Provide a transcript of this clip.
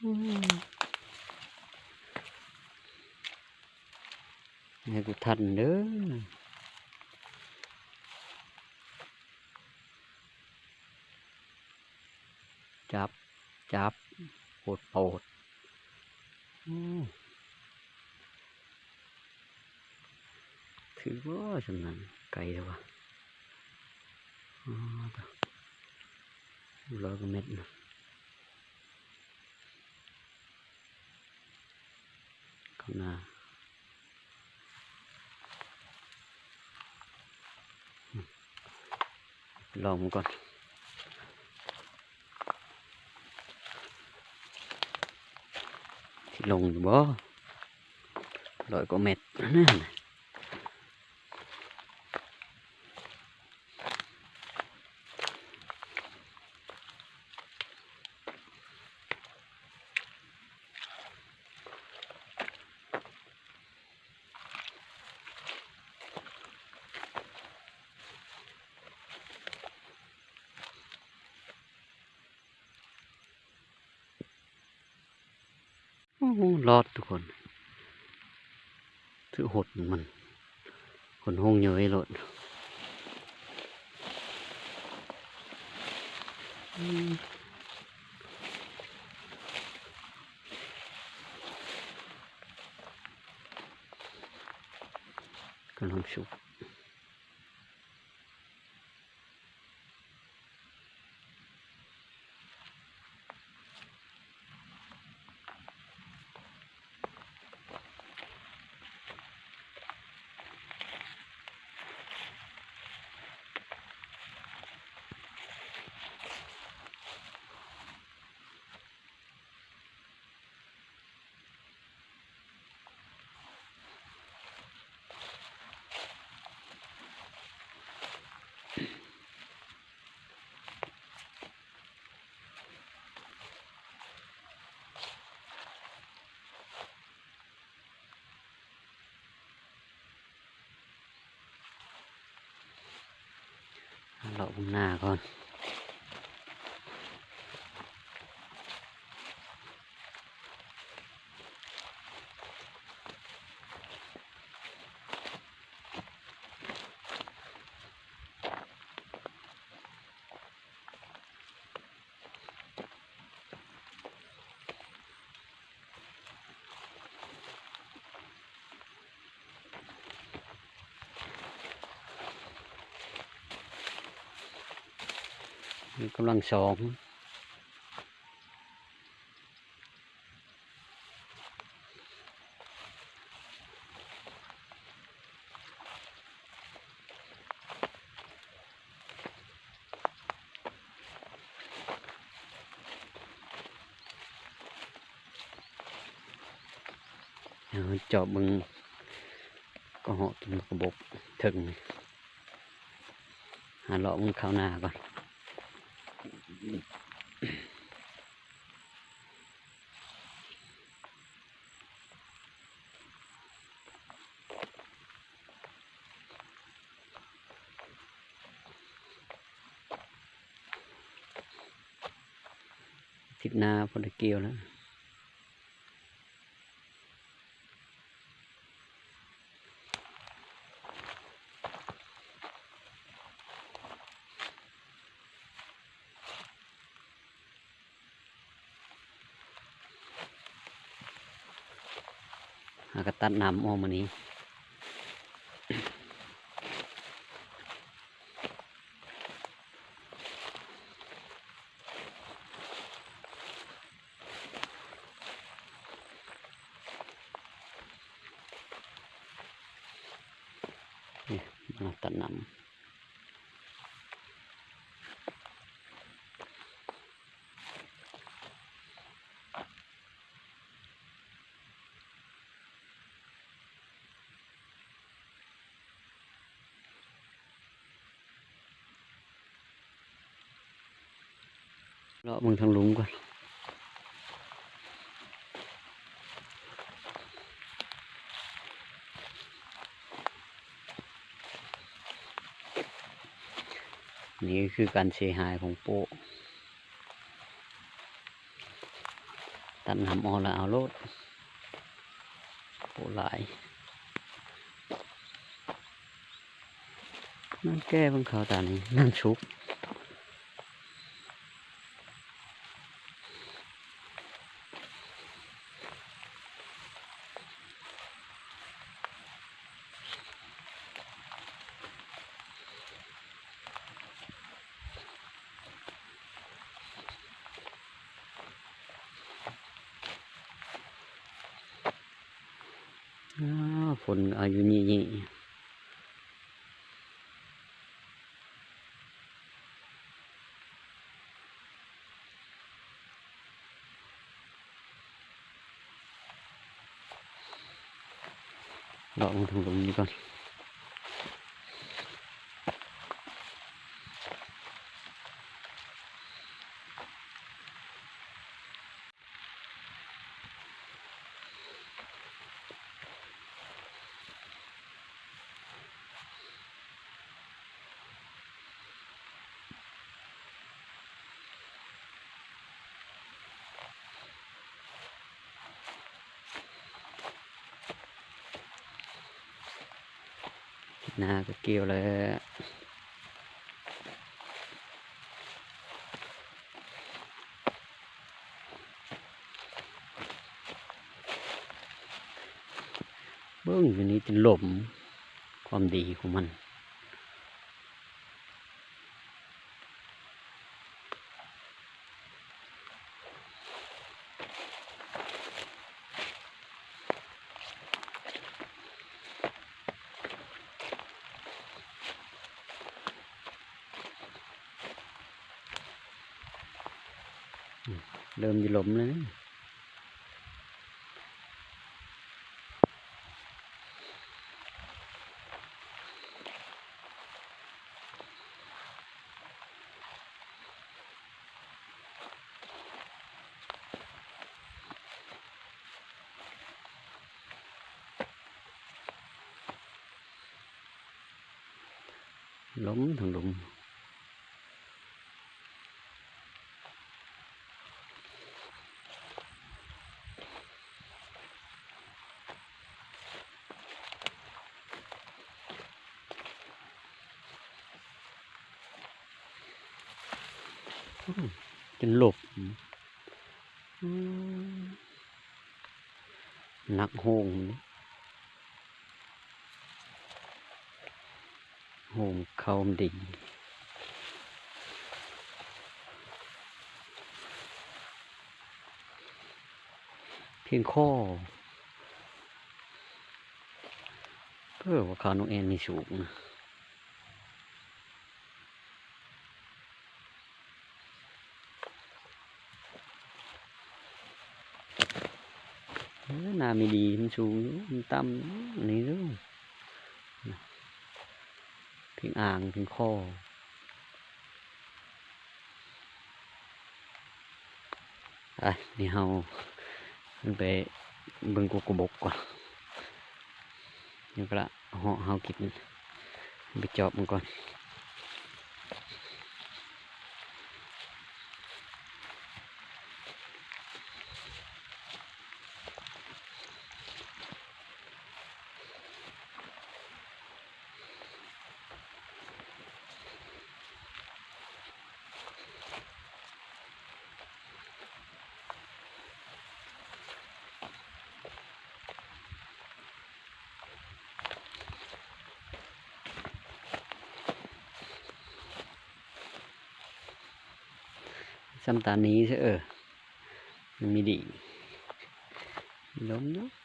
ໃຫ້ກູທັນເດີ້. ຈັບ ຈັບ ໂພດໂພດ. ໂອ້ ຖືກບໍ່ຊ່ຳນັ້ນ? ໄກແທ້ວະ. ອໍ ຕະ ຮ້ອຍກວ່າແມັດນະ. ຂ້າງໜ້າ ລອງມັນກ່ອນ ຊິລົງຢູ່ບໍ່? ຮ້ອຍກວ່າແມັດນັ້ນ. ໂອ້ ລອດທຸກຄົນ ຖືກຫົດມັນ ຄົນຫົງເຍີ້ຍໂລດ. ກຳລັງສຸກ. ເລາະເບິ່ງໜ້າກ່ອນ. ນີ້ກຳລັງສອງ. ເຮົາຈອບເບິ່ງກະເຫາະ ກິນໝາກກະບົກເທິງນີ້ ຫາເລາະເບິ່ງຄາວໜ້າກ່ອນ. ອາທິດໜ້າພໍໄດ້ກ່ຽວແລ້ວ. ຫາກະຕັດນ້ຳອອກມື້ນີ້. ນີ້ ມາຕັດນ້ຳ. ເລາະເບິ່ງທາງລຸ່ມກ່ອນ. ນີ້ຄືການເສຍຫາຍຂອງໂປ້. ຕັດນ້ຳອອກແລ້ວເອົາໂລດ. ໂອ້ ຫຼາຍ. ນ້ຳແກ່ເບິ່ງເຂົ້າຕານີ້ ນ້ຳສຸກ. ອ້າວ ຝົນອາຍຸຍີ່ໆ. ເລາະເບິ່ງທາງລຸ່ມນີ້ກ່ອນ. ນາກໍກ່ຽວແລ້ວ. ເບິ່ງຢູ່ນີ້ຈະລົມ ຄວາມດີຂອງມັນ. ເລີ່ມຊິລົມແລ້ວ. ລົມທັງລົມ. ຈົນລົບ. ອືມ ໜັກໂຮງເດ. ໂຮງເຂົ້າມັນດີ ພຽງຄໍ. ເອີ ວ່າຄາວນົກແອ່ນນີ້ສູງນະ. ເອີ ໜ້າມີດີ ມັນສູງຢູ່ ມັນຕ່ຳນີ້ເດີ້. ເພງອ່າງ ເພງຄໍ. ໄປ ນີ້ເຮົາຂຶ້ນໄປເບິ່ງກົກກະບົກກ່ອນ. ນີ້ກໍລະ ເຫາະເຮົາກິນ ໄປຈອບມັນກ່ອນ. ສ່ຳຕານີ້ເຊີ ເອີ ມັນມີດີ ມີລົມຢູ່.